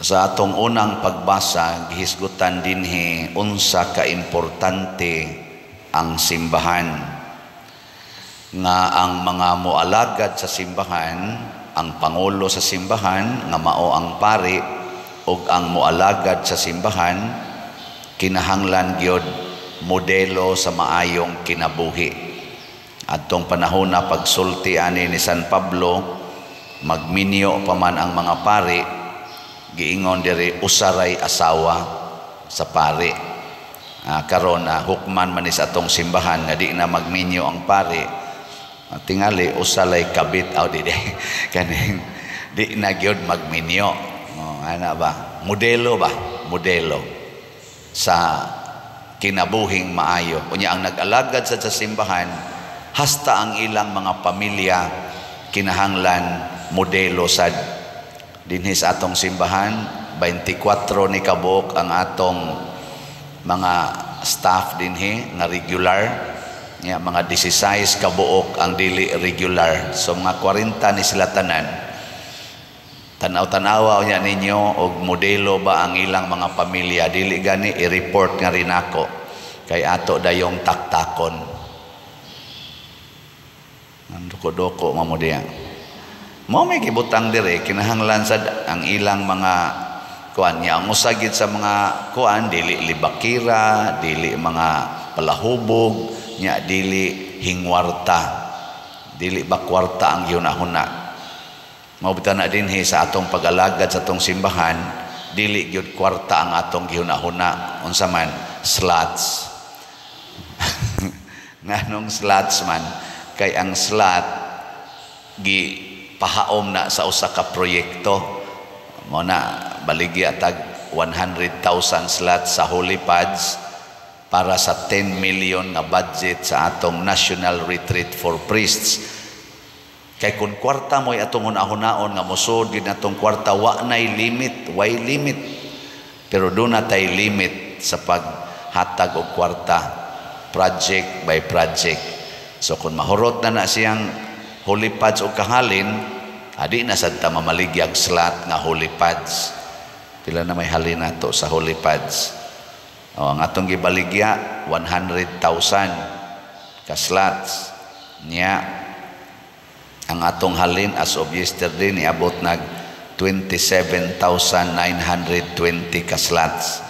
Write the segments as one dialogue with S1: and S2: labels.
S1: Sa atong unang pagbasa, gihisgutan dinhi unsa ka importante ang simbahan. Nga ang mga moalagad sa simbahan, ang pangulo sa simbahan nga mao ang pari ug ang moalagad sa simbahan kinahanglan gyud modelo sa maayong kinabuhi. Adtong panahon na pagsulti ani ni San Pablo, magminyo pa man ang mga pari, giingon diri usaray asawa sa pari. Karon hukman man ni sa atong simbahan nga di na magminyo ang pari. Tingali usalay kabit aw di kaning di na gyud magminyo. Oh, ana ba? Modelo ba? Modelo sa kinabuhing maayo. Unya ang nag-alagad sa simbahan hasta ang ilang mga pamilya kinahanglan modelo sad. Dinhi sa atong simbahan, 24 ni kabuok ang atong mga staff dinhi nga regular. Nya mga 16 kabuok ang dili regular. So mga 40 ni sila tanan. Tanaw-tanawa unya ninyo og modelo ba ang ilang mga pamilya. Dili gani i-report nga rin ako kay ato dayong taktakon. Ang doko-doko mamo diya. Mao may gibutang dire, kinahanglan sad ang ilang mga kuan niya. Ang usa gid sa mga kuan, dili libakira, dili mga palahubog, nya dili hingwarta. Dili ba kwarta ang gihuna-huna. Mao bitaw na dinhi sa atong pag-alagad sa atong simbahan, dili gyud kwarta ang atong gihuna-huna. Unsa man? Slots. Nganong slots man? Kay ang slot gi pahaom na sa usa ka proyekto. Mo na baligya tag 100,000 slots sa Holy Pads para sa 10 million nga budget sa atong National Retreat for Priests. Kay kung kwarta mo'y atong hunahunahon nga mosud gid natong kwarta, wa nay limit, way limit. Pero doon na tay limit sa paghatag og kwarta, project by project. So kung mahurot na na siyang Holy Pads o kahalin, adi na sad ta mamaligyag slot nga Holy Pads. Pila na may halin nato sa Holy Pads? O, ang atong gibaligya 100,000 ka slots. Nya ang atong halin as of yesterday niabot nag 27,920 ka slots.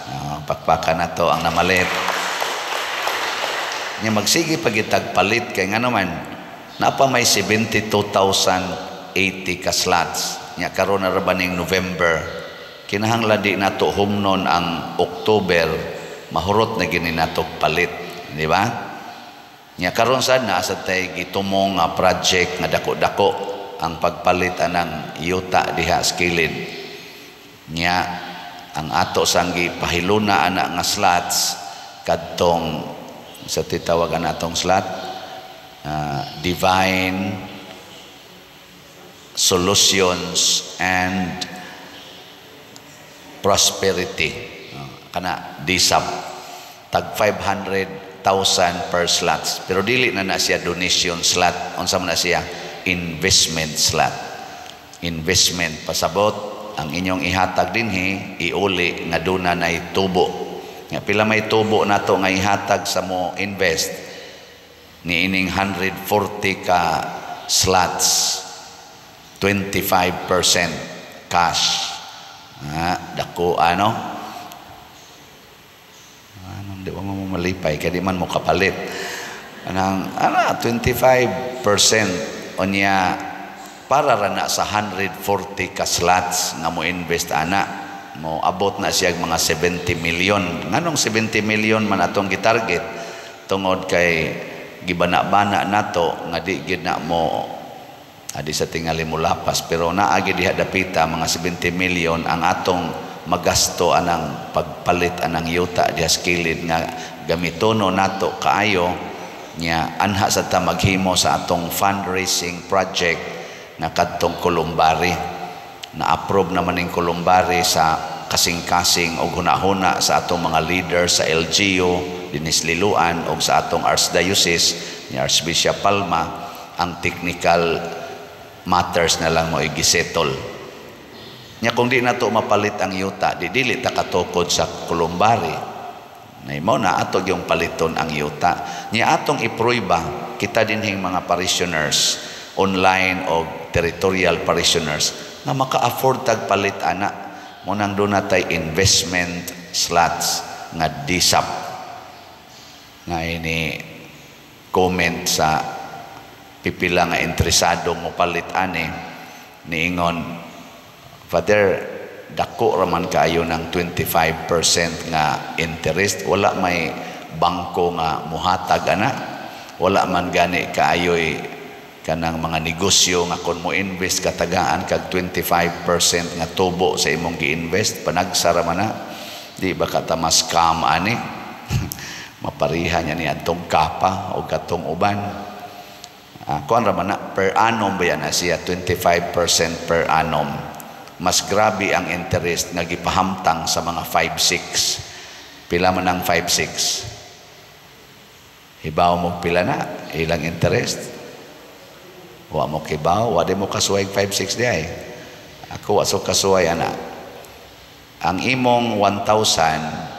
S1: Pakpakan nato ang namalit. Nya magsige pagitag palit kay ngano man napa may 72,080 ka slots. Nya karon na ra ba ning November, kinahanglan di nato humnon ang October, mahurot na gini nato palit, di ba? Nya karon sad naa sad tay gitumong nga project nga dako-dako ang pagpalit anang yuta diha sa kilid. Nya ang ato sang gipahiluna ana nga slots kadtong sa titawagan natong slot, Divine Solutions and Prosperity. Kana DSAP tag 500,000 per slots, pero dili na na siya donation slot. Unsa man na siya? Investment slot. Investment, pasabot ang inyong ihatag dinhi iuli nga duna nay tubo. Nga pila may tubo nato nga ihatag sa mo invest ni ining 140 ka slots? 25% cash. Dako ano? Ano, di ba mo malipay kay di man mo kapalit. Anang ana 25% unya para ra na sa 140 ka slots nga mo invest ana, mo abot na siya mga 70 million. Nganong 70 million man atong gitarget? Tungod kay gibana-bana nato nga di gid na mo adi sa tingali mo lapas, pero naa gid diha dapita mga 70 million ang atong magasto anang pagpalit anang yuta diha sa kilid nga gamitono nato kaayo. Nya anha sa ta maghimo sa atong fundraising project nga kadtong Columbari. Na-approve naman ning Columbari sa kasing-kasing og hunahuna sa atong mga leader sa LGU dinis Liloan og sa atong Archdiocese ni Archbishop Palma. Ang technical matters na lang mo igisettle. Nya kung di nato mapalit ang yuta, di dili ta katukod sa columbary. Nay mao na ato yung paliton ang yuta. Nya atong ipruiba kita dinhing mga parishioners online o territorial parishioners nga maka-afford tag palit ana. Mao nang duna tay investment slots nga DSAP nga ini comment sa pipila nga interesado mo palit ani, niingon, "Father, dako raman kaayo ng 25% nga interest. Wala may bangko nga muhatag ana? Wala man gani kaayoy kanang mga negosyo nga kon mo invest katagaan kag 25% nga tubo sa imong gi-invest? Panagsa ra man na. Di ba ka ta ma-scam ani?" Mapariha niya ni atong kapa o katong uban. Kuan ra man na, per annum ba yan na siya, 25% per annum. Mas grabe ang interest nga gipahamtang sa mga 5-6. Pila man ang 5-6? Hibaw mo pila na ilang interest? Wa mo kibaw, wa di mo kasuway 5-6 di ay. Ako wa so kasuway ana. Ang imong 1,000,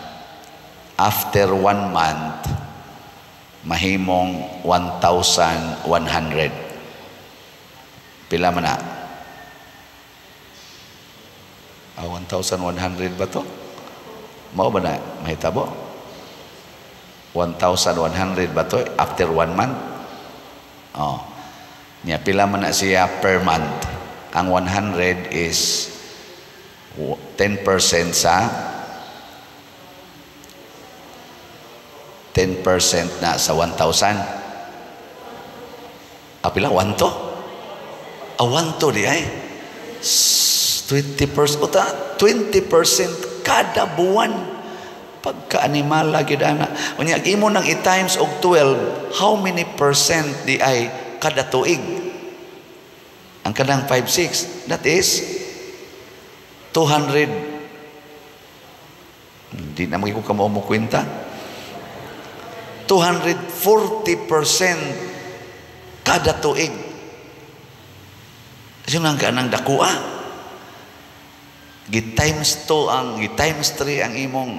S1: after one month mahimong 1,100. Pila man na? 1,100 ba to? Mao ba na mahitabo? 1,100 ba to after one month? Oh. Nya pila man na siya per month? Ang 100 is 10% sa 10% na sa 1,000. Pila? 1 to? 1 to di ay. 20%, uta, 20% kada buwan. Pagka-animal lagi ana. Unya, imo nang i-times og 12, how many percent di ay kada tuig? Ang kanang 5-6, that is 200. Hindi na ko kamo mo kwenta. 240% kada tuig. Yun ang kanang dakua. Gi times 2 ang gi times 3 ang imong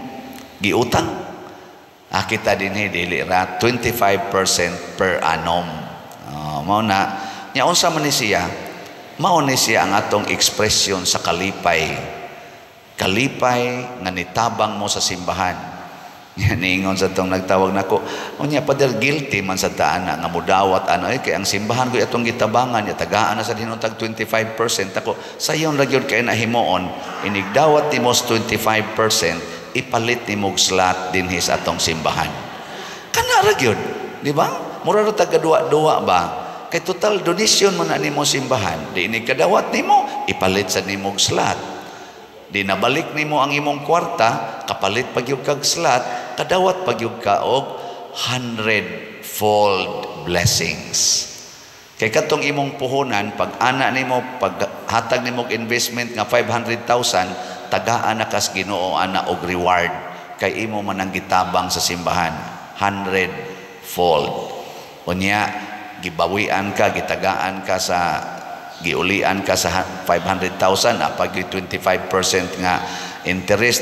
S1: giutang. Kita dinhi dili ra 25% per annum. Mao na nya unsa man ni siya? Mao ni siya ang atong ekspresyon sa kalipay. Kalipay nga nitabang mo sa simbahan. Niingon sa tong nagtawag nako, "Unya Father, guilty man sa taan nga mudawat ano eh, kay ang simbahan ko atong gitabangan nya tagaan na sa hinuntag 25%." Ako, sayon ra gyud kay nahimuon, inigdawat nimo 25%, ipalit nimo og slot dinhi sa atong simbahan. Kana ra gyud, di ba? Mura ra tag duwa-duwa ba? Kay total donation man na nimo simbahan, di inig kadawat nimo, ipalit sa nimo og slot. Di nabalik nimo ang imong kwarta, kapalit pag gyud kag slot, kadawat pag gyud ka og 100-fold blessings. Kay katong imong puhunan, pag ana nimo, pag hatag nimo og investment nga 500,000, tagaan na kas Ginoo ana og reward kay imo man ang gitabang sa simbahan, 100-fold. Unya gibawian ka, gitagaan ka sa giulian ka sa 500,000, pag 25% nga interest,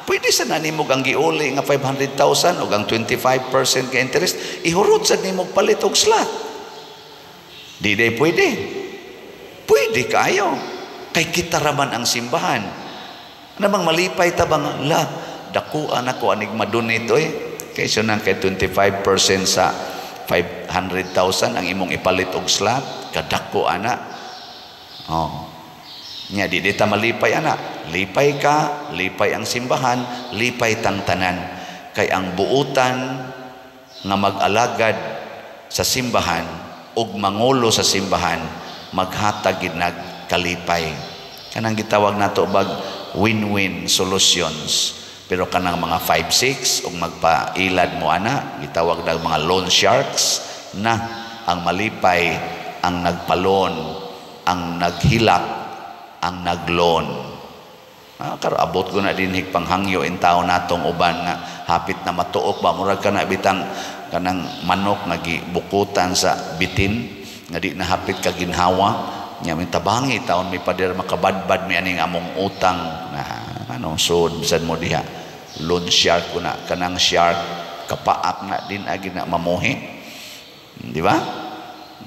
S1: pwede sa na nimo ang giuli nga 500,000 ug ang 25% nga interest, ihurot sa nimo palit og slot. Di day pwede? Pwede kayo. Kay kita raman ang simbahan. Ano bang malipay ta bang, la, dakuan ako anig madonate oy. Kay siya nang kay 25% sa 500,000 ang imong ipalit og slot, kadako ana. Oh. Nya di ta malipay ana. Lipay ka, lipay ang simbahan, lipay tang tanan. Kay ang buutan nga mag-alagad sa simbahan ug mangulo sa simbahan maghatag gid nagkalipay. Kanang gitawag nato bag win-win solutions. Pero kanang mga 5-6 ug magpailad mo ana, gitawag nag mga loan sharks na ang malipay ang nagpalon, ang naghilak, ang nagloan. Karo abot ko na dinhig panghangyo in tao natong uban nga hapit na matuok ba, murag ka na bitang kanang manok nga gibukutan sa bitin nga di na hapit ka ginhawa. Nya may tabangi taon mi, pader, makabadbad mi aning among utang na ano. Sud sad mo diha, loan shark ko na, kanang shark kapaak na din agi na mamuhi, di ba?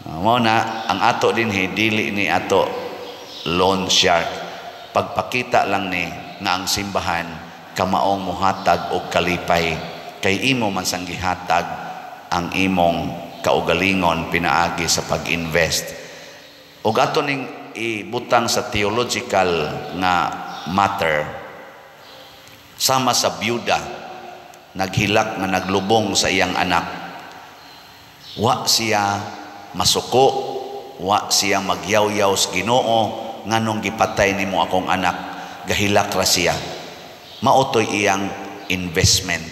S1: Mao na ang ato dinhi, dili ni ato loan shark. Pagpakita lang ni nga ang simbahan kamaong muhatag og kalipay kay imo man sang gihatag ang imong kaugalingon pinaagi sa pag-invest. Ug ato ning ibutang sa theological nga matter, sama sa byuda naghilak nga naglubong sa iyang anak, wa siya masuko, wa siya magyawyaw sa Ginoo, "Nganong gipatay nimo akong anak?" Gahilak ra siya. Mao toy iyang investment.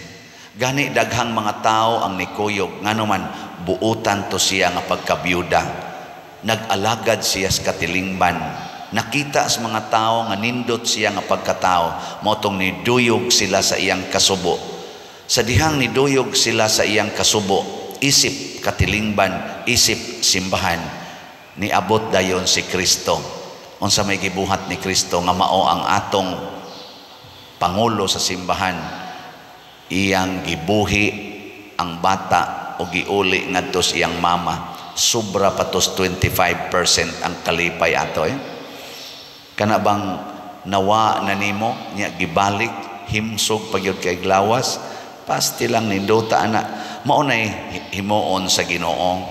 S1: Gani daghang mga tao ang nikuyog, ngano man buutan to siya nga pagkabiyuda. Nag-alagad siya sa katilingban. Nakita sa mga tao nga nindot siya nga pagkatao, mao tong niduyog sila sa iyang kasubo. Sa dihang niduyog sila sa iyang kasubo, isip katilingban, isip simbahan, niabot dayon si Kristo. Unsa may gibuhat ni Kristo nga mao ang atong pangulo sa simbahan? Iyang gibuhi ang bata o giuli ngadto sa iyang mama. Sobra pa tos 25% ang kalipay ato eh. Kana bang nawa na nimo nya gibalik, himsog pagyud kay glawas, pasti lang nindota ana. Mao nay himuon sa Ginoo.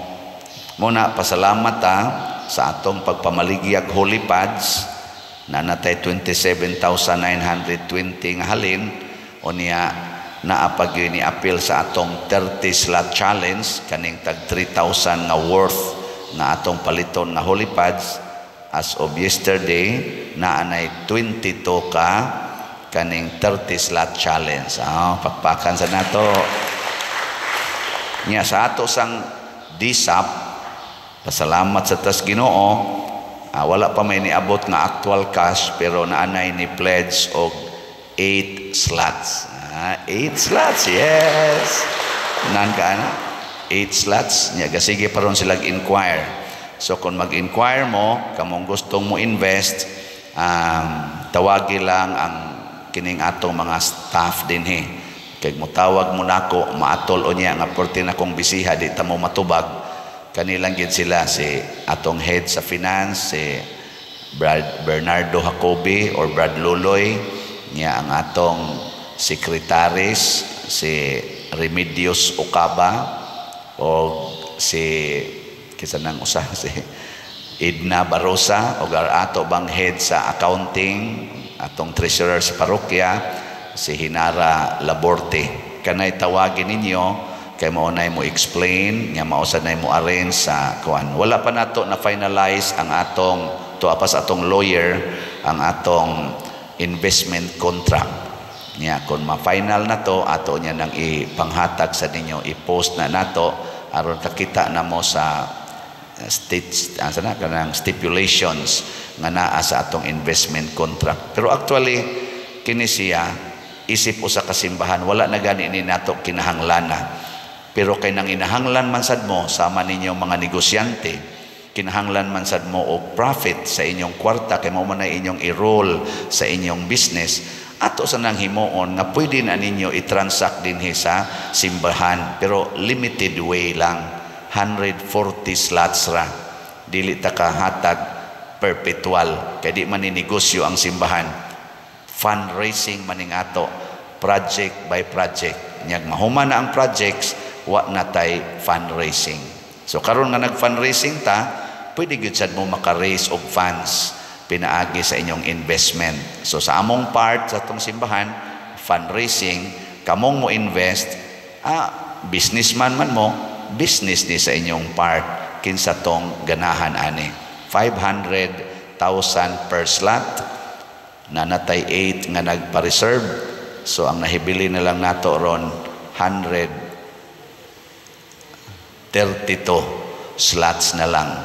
S1: Mo na pasalamat ta sa atong pagpamaligyag holy pads na natay 27,920 nga halin. Unya naa pa gyud ni apil sa atong 30 slot challenge, kaning tag 3,000 nga worth nga atong paliton nga holy pads. As of yesterday, naa nay 22 ka kaning 30 slot challenge. Ah, pakpakan sa nato. Nya sa ato sang DSAP, pasalamat sa tas Ginoo, wala pa may niabot nga actual cash, pero naanay ni pledge og 8 slots. 8 slots, yes. Nan ka na? 8 slots. Nya gasige pa ron sila inquire. So kung mag-inquire mo, kamong gustong mo invest, tawagi lang ang kining atong mga staff dinhi. Kay mutawag mo nako, maatol o niya nga porte na kong bisiha, di ta mo matubag. Kanilang gid sila, si atong head sa finance, si Brad Bernardo Jacobi or Brad Luloy, niya ang atong secretaries si Remedios Ocaba o si kisa nang usa, si Edna Barosa, o ato bang head sa accounting, atong treasurer sa parokya, si Hinara Laborte. Kanay tawagin ninyo kay mao nay mo explain nga mao sad nay mo arrange sa kuan. Wala pa nato na finalize ang atong tuwa pa sa atong lawyer ang atong investment contract. Nya kung ma-final na to, ato niya nang ipanghatag sa ninyo, i-post na nato aron kakita na mo sa state asa na kanang stipulations nga naa sa atong investment contract. Pero actually kini siya isip usa ka simbahan, wala na gani ni nato kinahanglana. Pero kay nang inahanglan man sad mo, sama ninyong mga negosyante, kinahanglan man sad mo og profit sa inyong kwarta kay mao man na inyong i-roll sa inyong business. Ato sa nang himuon nga pwede na ninyo i-transact dinhi sa simbahan, pero limited way lang, 140 slots ra. Dili ta kahatag perpetual kay di man ni negosyo ang simbahan. Fundraising maning ato, project by project. Nyag mahuman na ang projects, wa na tay fundraising. So karon nga nag-fundraising ta, pwede gyud sad mo maka-raise og funds pinaagi sa inyong investment. So sa among part sa atong simbahan, fundraising. Kamong mo invest, businessman man mo, business ni sa inyong part kinsa tong ganahan ani. 500,000 per slot na natay 8 nga nagpa-reserve. So ang nahibili na lang nato ron, 132 slots na lang.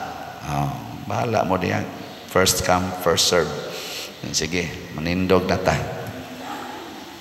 S1: Oh, bahala mo diyan. First come, first serve. Sige, manindog na ta.